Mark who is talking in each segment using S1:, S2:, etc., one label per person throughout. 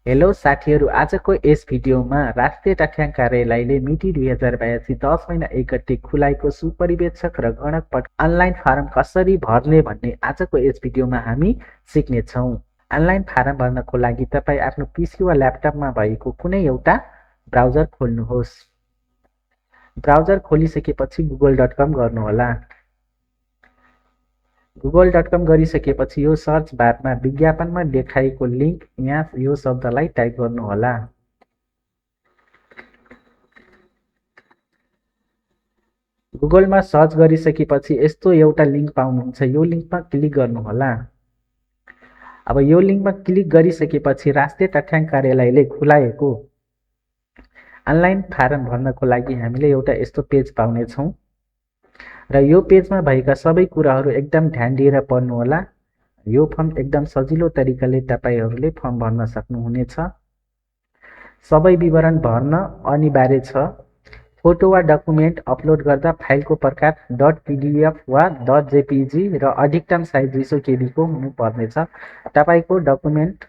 S1: Hello साथीहरू, आजको यस भिडियोमा राष्ट्रिय तथ्याङ्क कार्यालयले मिति 2082 10 महिना 1 गते खुलाएको सुपरिवेक्षक र गणक अनलाइन फारम कसरी भर्ने भन्ने आजको यस भिडियोमा हामी सिक्नेछौँ। अनलाइन फारम भर्नको लागि तपाईँ आफ्नो पिसी वा ल्यापटपमा भएको कुनै एउटा ब्राउजर खोल्नुहोस्। ब्राउजर खोलिसकेपछि google.com गर्नुहोला। google.com गरिसकेपछि यो सर्च बारमा विज्ञापनमा देखाएको लिङ्क यहाँ यो शब्दलाई टाइप गर्नुहोला। गुगलमा सर्च गरिसकेपछि यस्तो एउटा लिङ्क पाउनुहुन्छ। यो लिङ्कमा क्लिक गर्नुहोला। अब यो लिङ्कमा क्लिक गरिसकेपछि राष्ट्रिय तथ्याङ्क कार्यालयले खुलाएको अनलाइन फारम भर्नको लागि हामीले एउटा यस्तो पेज पाउनेछौँ र यो पेजमा भएका सबै कुराहरू एकदम ध्यान दिएर पढ्नुहोला। यो फर्म एकदम सजिलो तरिकाले तपाईहरूले फर्म भर्न सक्नुहुनेछ। सबै विवरण भर्न अनिवार्य छ। फोटो वा डकुमेन्ट अपलोड गर्दा फाइलको प्रकार .pdf वा .jpg र अधिकतम साइज 200 KB को हुनुपर्नेछ। तपाईको डकुमेन्ट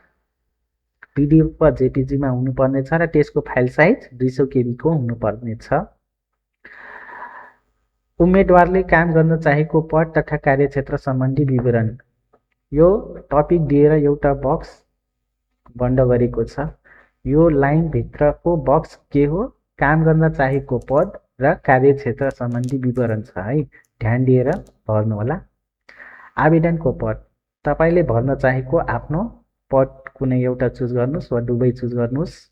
S1: पीडीएफ वा जेपीजी मा हुनुपर्नेछ र त्यसको फाइल साइज 200 KB को हुनुपर्नेछ। उम्मेदवारले काम गर्न चाहेको पद तथा कार्यक्षेत्र सम्बन्धी विवरण। यो टपिक दिएर एउटा बक्स बन्द गरेको छ। यो लाइन भित्रको बक्स के हो? काम गर्न चाहेको पद र कार्यक्षेत्र सम्बन्धी विवरण छ है। ध्यान दिएर भर्नुहोला। आवेदनको पद तपाईले भर्न चाहेको आफ्नो पद कुनै एउटा चुज गर्नुस् वा दुवै चुज गर्नुस्।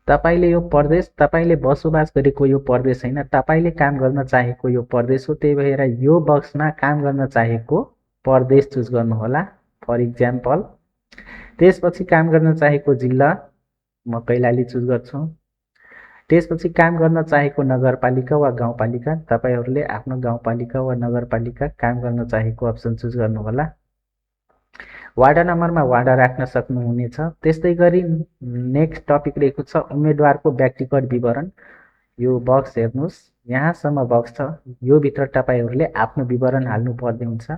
S1: तपाईले यो प्रदेश तपाईले बसोबास गरेको यो प्रदेश हैन, तपाईले काम गर्न चाहेको यो प्रदेश हो। त्यही भएर यो बक्समा काम गर्न चाहेको प्रदेश चुज गर्नुहोला। फर इक्जाम्पल त्यसपछि काम गर्न चाहेको जिल्ला म कैलाली चुज गर्छु। त्यसपछि काम गर्न चाहेको नगरपालिका वा गाउँपालिका तपाईहरूले आफ्नो गाउँपालिका वा नगरपालिका काम गर्न चाहेको अप्सन चुज गर्नुहोला। वार्ड नम्बरमा वार्ड राख्न सक्नुहुनेछ। त्यस्तै गरी नेक्स्ट टपिक रहेको छ उम्मेदवारको व्यक्तिगत विवरण। यो बक्स हेर्नुस्, यहाँसम्म बक्स छ। यो भित्र तपाईहरूले आफ्नो विवरण हाल्नु पर्ने हुन्छ।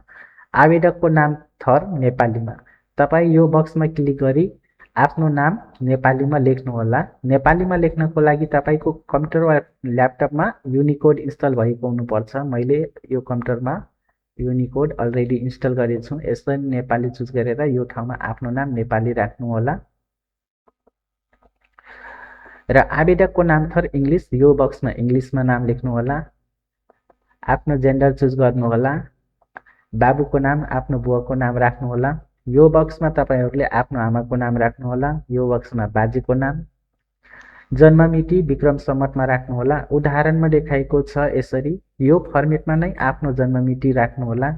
S1: आवेदकको नाम थर नेपालीमा। तपाई यो बक्समा क्लिक गरी आफ्नो नाम नेपालीमा लेख्नुहोला। नेपालीमा लेख्नको लागि तपाईको कम्प्युटर वा ल्यापटपमा युनिकोड इन्स्टल भएको हुनुपर्छ। मैले यो कम्प्युटरमा युनिकोड अलरेडी इन्स्टल गरेको छु। यसरी नेपाली चुज गरेर यो ठाउँमा आफ्नो नाम नेपाली राख्नुहोला र आवेदकको नाम थर इङ्ग्लिस। यो बक्समा इङ्ग्लिसमा नाम लेख्नुहोला। आफ्नो जेन्डर चुज गर्नुहोला। बाबुको नाम आफ्नो बुवाको नाम राख्नुहोला। यो बक्समा तपाईहरूले आफ्नो आमाको नाम राख्नुहोला। यो बक्समा बाजेको नाम। जन्ममिति विक्रम सम्मतमा राख्नुहोला। उदाहरणमा देखाएको छ यसरी। यो फर्मेटमा नै आफ्नो जन्ममिति राख्नुहोला।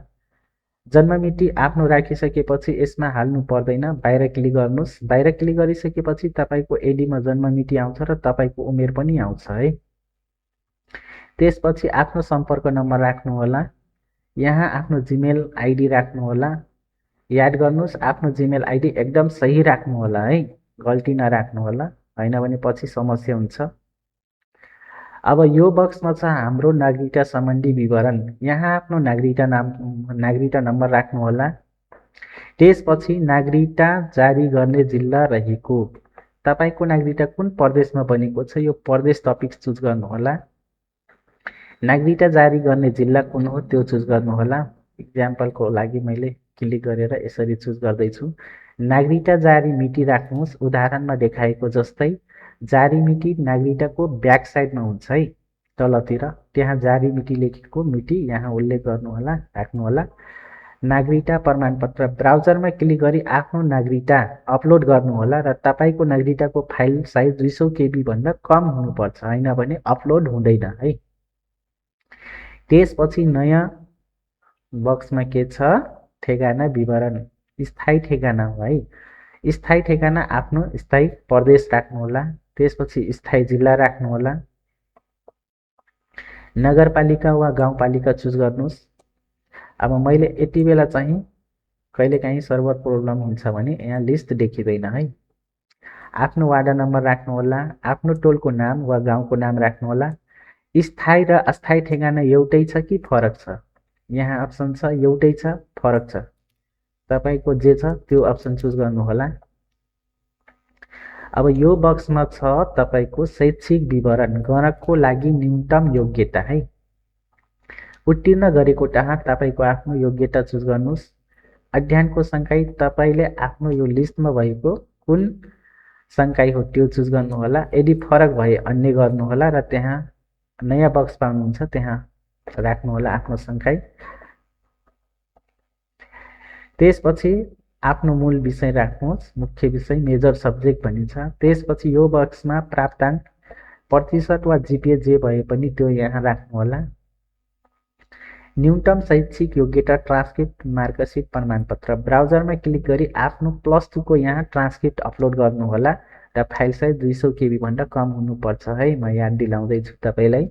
S1: जन्ममिति आफ्नो राखिसकेपछि यसमा हाल्नु पर्दैन, बाहिर क्लिक गर्नुस्। बाहिर क्लिक गरिसकेपछि तपाईको एडीमा जन्ममिति आउँछ र तपाईको उमेर पनि आउँछ है। त्यसपछि आफ्नो सम्पर्क नम्बर राख्नुहोला। यहाँ आफ्नो जीमेल आइडी राख्नुहोला। याद गर्नुस्, आफ्नो जीमेल आइडी एकदम सही राख्नुहोला है, गल्ती नराख्नुहोला, हैन भने पछि समस्या हुन्छ। अब यो बक्समा छ हाम्रो नागरिकता सम्बन्धी विवरण। यहाँ आफ्नो नागरिकता नम्बर राख्नुहोला। त्यसपछि नागरिकता जारी गर्ने जिल्ला रहेको। तपाईको नागरिकता कुन प्रदेशमा बनेको छ यो प्रदेश टपिक चुज गर्नुहोला। नागरिकता जारी गर्ने जिल्ला कुन हो त्यो चुज गर्नुहोला। इक्जाम्पलको लागि मैले क्लिक गरेर यसरी चुज गर्दैछु। नागरिकता जारी मिति राख्नुहोस्। उदाहरणमा देखाएको जस्तै जारी मिति नागरिकताको ब्याक साइडमा हुन्छ है, तलतिर। त्यहाँ जारी मिति लेखेको मिति यहाँ उल्लेख गर्नुहोला, राख्नुहोला। नागरिकता प्रमाणपत्र ब्राउजरमा क्लिक गरी आफ्नो नागरिकता अपलोड गर्नुहोला र तपाईको नागरिकताको फाइल साइज 200 KB भन्दा कम हुनुपर्छ, हैन भने अपलोड हुँदैन है। त्यसपछि नयाँ बक्समा के छ? ठेगाना विवरण। स्थायी ठेगाना हो है। स्थायी ठेगाना आफ्नो स्थायी प्रदेश राख्नुहोला। त्यसपछि स्थायी जिल्ला राख्नुहोला। नगरपालिका वा गाउँपालिका चुज गर्नुस्। अब मैले यति बेला चाहिँ कहिलेकाहीँ सर्भर प्रब्लम हुन्छ भने यहाँ लिस्ट देखिँदैन है। आफ्नो वार्ड नम्बर राख्नुहोला। आफ्नो टोलको नाम वा गाउँको नाम राख्नुहोला। स्थायी र अस्थायी ठेगाना एउटै छ कि फरक छ? यहाँ अप्सन छ एउटै छ, फरक छ। तपाईको जे छ त्यो अप्सन चुज गर्नुहोला। अब यो बक्समा छ तपाईको शैक्षिक विवरण गणकको लागि न्यूनतम योग्यता है। उत्तीर्ण गरेको टाहा तपाईको आफ्नो योग्यता चुज गर्नुस्। अध्ययनको संकाय तपाईले आफ्नो यो लिस्टमा भएको कुन संकाय हो त्यो चुज गर्नुहोला। यदि फरक भए अन्य गर्नुहोला र त्यहाँ नयाँ बक्स पाउनुहुन्छ त्यहाँ राख्नुहोला आफ्नो संकाय। त्यसपछि आफ्नो मूल विषय राख्नुहोस्, मुख्य विषय मेजर सब्जेक्ट भनिन्छ। त्यसपछि यो बक्समा प्राप्ताङ्क प्रतिशत वा जीपीए जे भए पनि त्यो यहाँ राख्नुहोला। न्यूनतम शैक्षिक योग्यता ट्रान्सक्रिप्ट मार्कसिट प्रमाणपत्र ब्राउजरमा क्लिक गरी आफ्नो +2 को यहाँ ट्रान्सक्रिप्ट अपलोड गर्नुहोला र फाइल साइज 200 KB भन्दा कम हुनुपर्छ है। म याद दिलाउँदैछु तपाईलाई।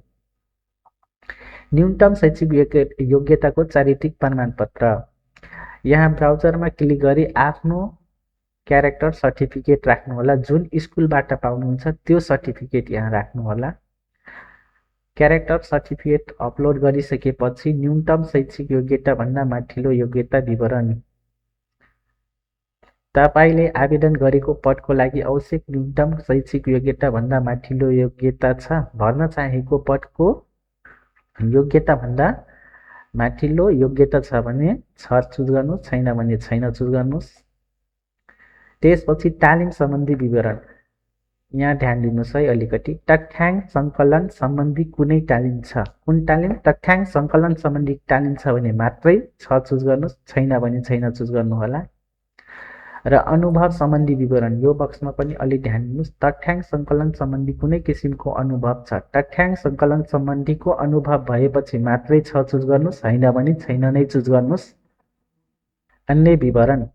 S1: न्यूनतम शैक्षिक योग्यताको चारित्रिक प्रमाणपत्र यहाँ ब्राउजरमा क्लिक गरी आफ्नो क्यारेक्टर सर्टिफिकेट राख्नुहोला। जुन स्कुलबाट पाउनुहुन्छ त्यो सर्टिफिकेट यहाँ राख्नुहोला। क्यारेक्टर सर्टिफिकेट अपलोड गरिसकेपछि न्यूनतम शैक्षिक योग्यता भन्दा माथिल्लो योग्यता विवरण तपाईले आवेदन गरेको पदको लागि आवश्यक न्यूनतम शैक्षिक योग्यता भन्दा माथिल्लो योग्यता छ। भर्न चाहेको पदको योग्यता भन्दा माथिल्लो योग्यता छ भने छ चुज गर्नुस्, छैन भने छैन चुज गर्नुस्। त्यसपछि तालिम सम्बन्धी विवरण यहाँ ध्यान दिनुस् है अलिकति। तथ्याङ्क सङ्कलन सम्बन्धी कुनै तालिम छ, कुन तालिम तथ्याङ्क सङ्कलन सम्बन्धी तालिम छ भने मात्रै छ चुज गर्नुस्, छैन भने छैन चुज गर्नुहोला। र अनुभव सम्बन्धी विवरण यो बक्समा पनि अलि ध्यान दिनुस्। तथ्याङ्क सङ्कलन सम्बन्धी कुनै किसिमको अनुभव छ, तथ्याङ्क सङ्कलन सम्बन्धीको अनुभव भएपछि मात्रै छ चुज गर्नुस्, छैन भने छैन नै चुज गर्नुस्। अन्य विवरण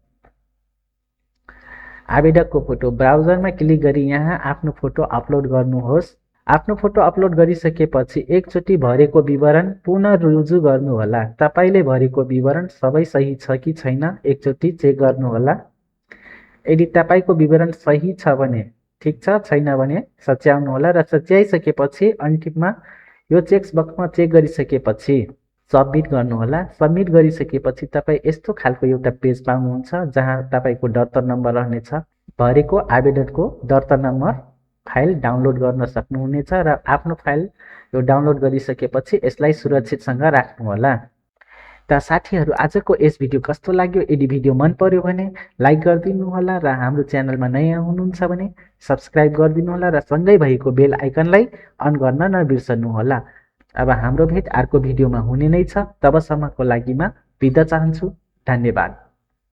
S1: आवेदकको फोटो ब्राउजरमा क्लिक गरी यहाँ आफ्नो फोटो अपलोड गर्नुहोस्। आफ्नो फोटो अपलोड गरिसकेपछि एकचोटि भरेको विवरण पुनः रुजु गर्नुहोला। तपाईले भरेको विवरण सबै सही छ कि छैन एकचोटि चेक गर्नुहोला। यदि तपाईको विवरण सही छ भने ठीक छ, छैन भने सच्याउनुहोला र सच्याइसकेपछि अन्तिममा यो चेक बक्समा चेक गरिसकेपछि सबमिट गर्नुहोला। सबमिट गरिसकेपछि तपाई यस्तो खालको एउटा पेज पाउनुहुन्छ जहाँ तपाईको दर्ता नम्बर रहनेछ। भरेको आवेदनको दर्ता नम्बर फाइल डाउनलोड गर्न सक्नुहुनेछ र आफ्नो फाइल यो डाउनलोड गरिसकेपछि यसलाई सुरक्षितसँग राख्नुहोला। त साथीहरु आजको यस भिडियो कस्तो लाग्यो? यदि भिडियो मन पर्यो भने लाइक गरिदिनु होला र हाम्रो च्यानलमा नयाँ हुनुहुन्छ भने सब्स्क्राइब गरिदिनु होला र सँगै भएको बेल आइकनलाई अन गर्न नबिर्सनु होला। अब हाम्रो भेट अर्को भिडियोमा हुने नै छ। तबसम्मको लागि म बिदा चाहन्छु। धन्यवाद।